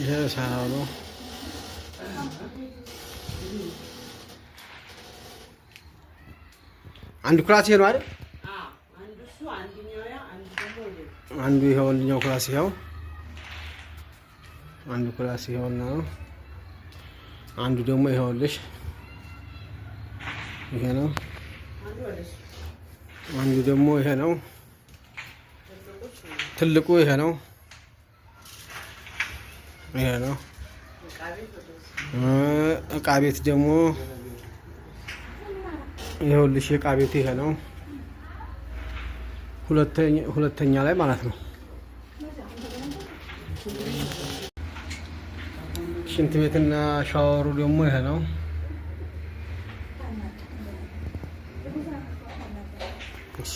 ይሄ ሳሎኑ ነው። አንዱ class ይሄ ነው አይደል? አንዱ እሱ፣ አንደኛው ያ፣ አንዱ ደግሞ ወደ አንዱ ይኸው፣ አንደኛው class ይኸው፣ አንዱ class ይኸውና ነው። አንዱ ደግሞ ይኸውልሽ ይሄ ነው። አንዱ ወደ እሱ። አንዱ ደግሞ ይሄ ነው። ትልቁ እሱ ነው። ትልቁ ይሄ ነው። ይሄ ነው። እቃ ቤት ወደ እሱ። እቃ ቤት ደግሞ ይኸውልሽ የእቃ ቤት ይሄ ነው። ሁለተኛ ላይ ማለት ነው። ሽንት ቤትና ሻወሩ ደግሞ ይሄ ነው። እሺ።